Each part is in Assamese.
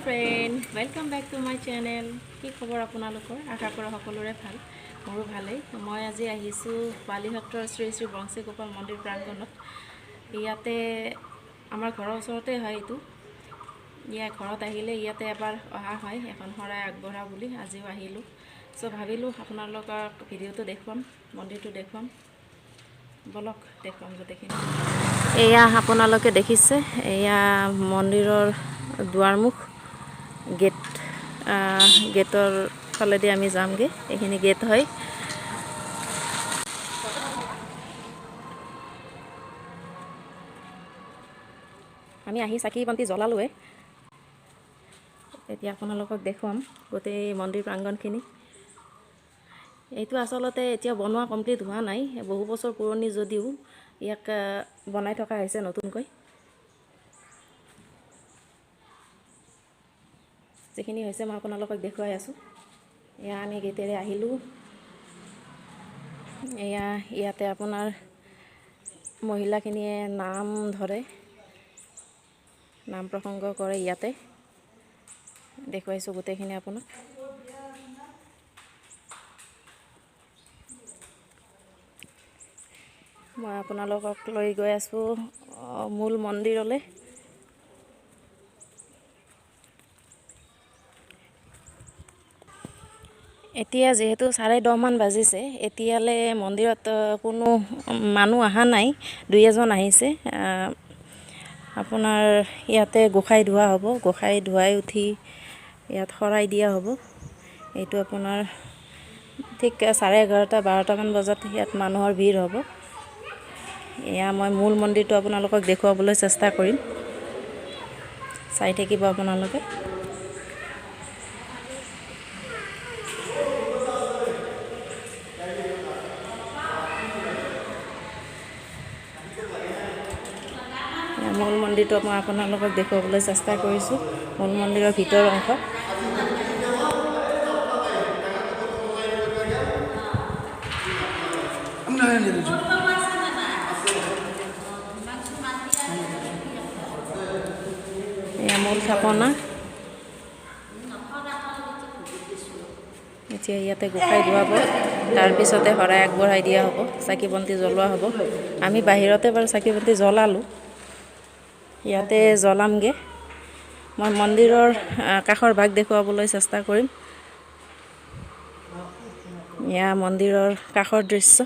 Friend, welcome back to my channel. কি খবৰ আপোনালোকৰ? আশা কৰোঁ সকলোৰে ভাল, মোৰো ভালেই। মই আজি আহিছোঁ বালিসত্ৰৰ শ্ৰী শ্ৰী বংশী গোপাল মন্দিৰ প্ৰাংগণত। ইয়াতে আমাৰ ঘৰৰ ওচৰতে হয় এইটো। ইয়াৰ ঘৰত আহিলে ইয়াতে এবাৰ অহা হয়, এখন শৰাই আগবঢ়া বুলি আজিও আহিলোঁ। চ' ভাবিলোঁ আপোনালোকক ভিডিঅ'টো দেখুৱাম, মন্দিৰটো দেখুৱাম। বলক দেখুৱাম গোটেইখিনি। এয়া আপোনালোকে দেখিছে, এয়া মন্দিৰৰ দুৱাৰমুখ গেট। গেটৰ ফালেদি আমি যামগৈ। এইখিনি গেট হয়। আমি আহি চাকি বন্তি জ্বলালোৱে। এতিয়া আপোনালোকক দেখুৱাম গোটেই মন্দিৰ প্ৰাংগণখিনি। এইটো আচলতে এতিয়া বনোৱা কমপ্লিট হোৱা নাই, বহু বছৰ পুৰণি যদিও ইয়াক বনাই থকা হৈছে নতুনকৈ। যিখিনি হৈছে মই আপোনালোকক দেখুৱাই আছোঁ। এয়া আমি গেটেৰে আহিলোঁ। এয়া ইয়াতে আপোনাৰ মহিলাখিনিয়ে নাম ধৰে, নাম প্ৰসংগ কৰে। ইয়াতে দেখুৱাইছোঁ গোটেইখিনি আপোনাক। মই আপোনালোকক লৈ গৈ আছোঁ মূল মন্দিৰলৈ। এতিয়া যিহেতু 10:30মান বাজিছে, এতিয়ালৈ মন্দিৰত কোনো মানুহ অহা নাই, দুই এজন আহিছে। আপোনাৰ ইয়াতে গোঁসাই ধোৱা হ'ব, গোঁসাই ধুৱাই উঠি ইয়াত শৰাই দিয়া হ'ব। এইটো আপোনাৰ ঠিক 11:30 12টামান বজাত ইয়াত মানুহৰ ভিৰ হ'ব। এয়া মই মূল মন্দিৰটো আপোনালোকক দেখুৱাবলৈ চেষ্টা কৰিম, চাই থাকিব আপোনালোকে। মূল মন্দিৰটো মই আপোনালোকক দেখুৱাবলৈ চেষ্টা কৰিছোঁ, মূল মন্দিৰৰ ভিতৰ অংশ। এয়া মূল থাপনা। এতিয়া ইয়াতে গোঁসাই ধুৱাব, তাৰপিছতে শৰাই আগবঢ়াই দিয়া হ'ব, চাকি বন্তি জ্বলোৱা হ'ব। আমি বাহিৰতে বাৰু চাকি বন্তি জ্বলালোঁ, ইয়াতে জ্বলামগৈ। মই মন্দিৰৰ কাষৰ ভাগ দেখুৱাবলৈ চেষ্টা কৰিম। এয়া মন্দিৰৰ কাষৰ দৃশ্য,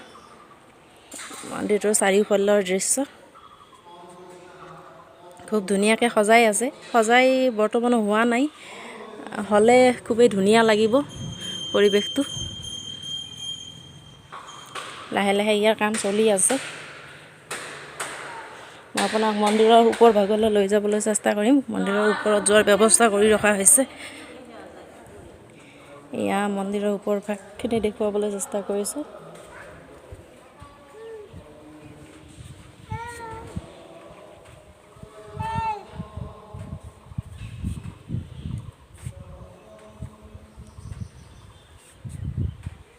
মন্দিৰটোৰ চাৰিওফালৰ দৃশ্য। খুব ধুনীয়াকৈ সজাই আছে। সজাই বৰ্তমানো হোৱা নাই, হ'লে খুবেই ধুনীয়া লাগিব পৰিৱেশটো। লাহে লাহে ইয়াৰ কাম চলি আছে। মই আপোনাক মন্দিৰৰ ওপৰ ভাগলৈ লৈ যাবলৈ চেষ্টা কৰিম। মন্দিৰৰ ওপৰত যোৱাৰ ব্যৱস্থা কৰি ৰখা হৈছে। এয়া মন্দিৰৰ ওপৰ ভাগখিনি দেখুৱাবলৈ চেষ্টা কৰিছোঁ।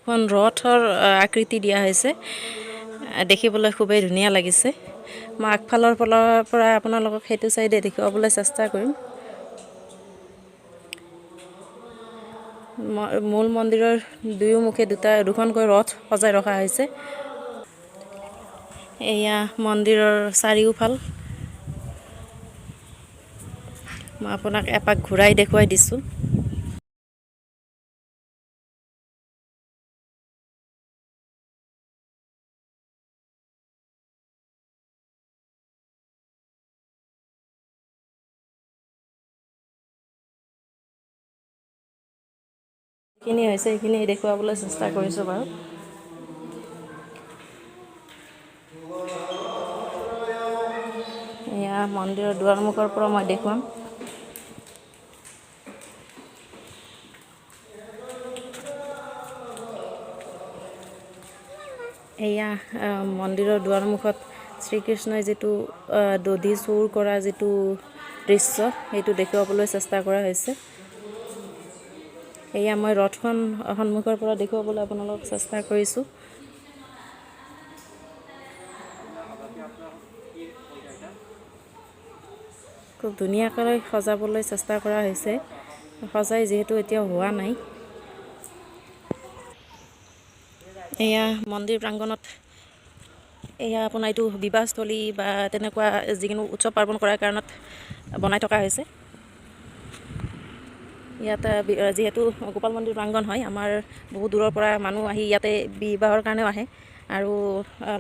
এখন ৰথৰ আকৃতি দিয়া হৈছে, দেখিবলৈ খুবেই ধুনীয়া লাগিছে। মই আগফালৰ ফালৰ পৰা আপোনালোকক সেইটো চাইডে দেখুৱাবলৈ চেষ্টা কৰিম। মূল মন্দিৰৰ দুয়োমুখে দুখনকৈ ৰথ সজাই ৰখা হৈছে। এয়া মন্দিৰৰ চাৰিওফাল মই আপোনাক এপাক ঘূৰাই দেখুৱাই দিছোঁ। যিখিনি হৈছে সেইখিনি দেখুৱাবলৈ চেষ্টা কৰিছোঁ বাৰু। এয়া মন্দিৰৰ দুৱাৰমুখৰ পৰা মই দেখুৱাম। এয়া মন্দিৰৰ দুৱাৰমুখত শ্ৰীকৃষ্ণই যিটো দধি চুৰ কৰা যিটো দৃশ্য, সেইটো দেখুৱাবলৈ চেষ্টা কৰা হৈছে। এয়া মই ৰথখন সন্মুখৰ পৰা দেখুৱাবলৈ আপোনালোকক চেষ্টা কৰিছোঁ। খুব ধুনীয়াকৈ সজাবলৈ চেষ্টা কৰা হৈছে। সজাই যিহেতু এতিয়াও হোৱা নাই। এয়া মন্দিৰ প্ৰাংগণত, এয়া আপোনাৰ এইটো বিবাহস্থলী বা তেনেকুৱা যিকোনো উৎসৱ পাৰ্বণ কৰাৰ কাৰণত বনাই থকা হৈছে। ইয়াত যিহেতু গোপাল মন্দিৰ প্ৰাংগণ হয়, আমাৰ বহুত দূৰৰ পৰা মানুহ আহি ইয়াতে বিবাহৰ কাৰণেও আহে আৰু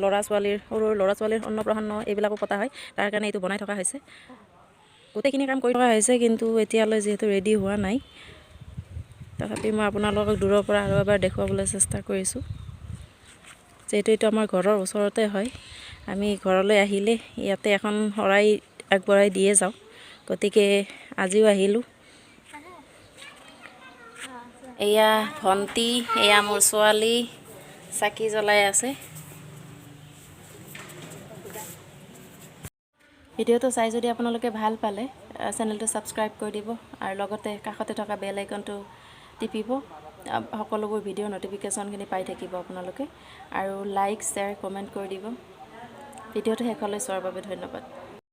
ল'ৰা ছোৱালীৰ, সৰু সৰু ল'ৰা ছোৱালীৰ অন্নপ্ৰাশন এইবিলাকো পতা হয়, তাৰ কাৰণে এইটো বনাই থকা হৈছে। গোটেইখিনি কাম কৰি থকা হৈছে, কিন্তু এতিয়ালৈ যিহেতু ৰেডি হোৱা নাই, তথাপি মই আপোনালোকক দূৰৰ পৰা আৰু এবাৰ দেখুৱাবলৈ চেষ্টা কৰিছোঁ। যিহেতু এইটো আমাৰ ঘৰৰ ওচৰতে হয়, আমি ঘৰলৈ আহিলে ইয়াতে এখন শৰাই আগবঢ়াই দিয়ে যাওঁ, গতিকে আজিও আহিলোঁ। এয়া ভণ্টি, এয়া মোৰ ছোৱালী, চাকি জ্বলাই আছে। ভিডিঅ'টো চাই যদি আপোনালোকে ভাল পালে, চেনেলটো ছাবস্ক্ৰাইব কৰি দিব আৰু লগতে কাষতে থকা বেল আইকনটো টিপিব। সকলোবোৰ ভিডিঅ' ন'টিফিকেশ্যনখিনি পাই থাকিব আপোনালোকে আৰু লাইক, শ্বেয়াৰ, কমেণ্ট কৰি দিব। ভিডিঅ'টো শেষলৈ চোৱাৰ বাবে ধন্যবাদ।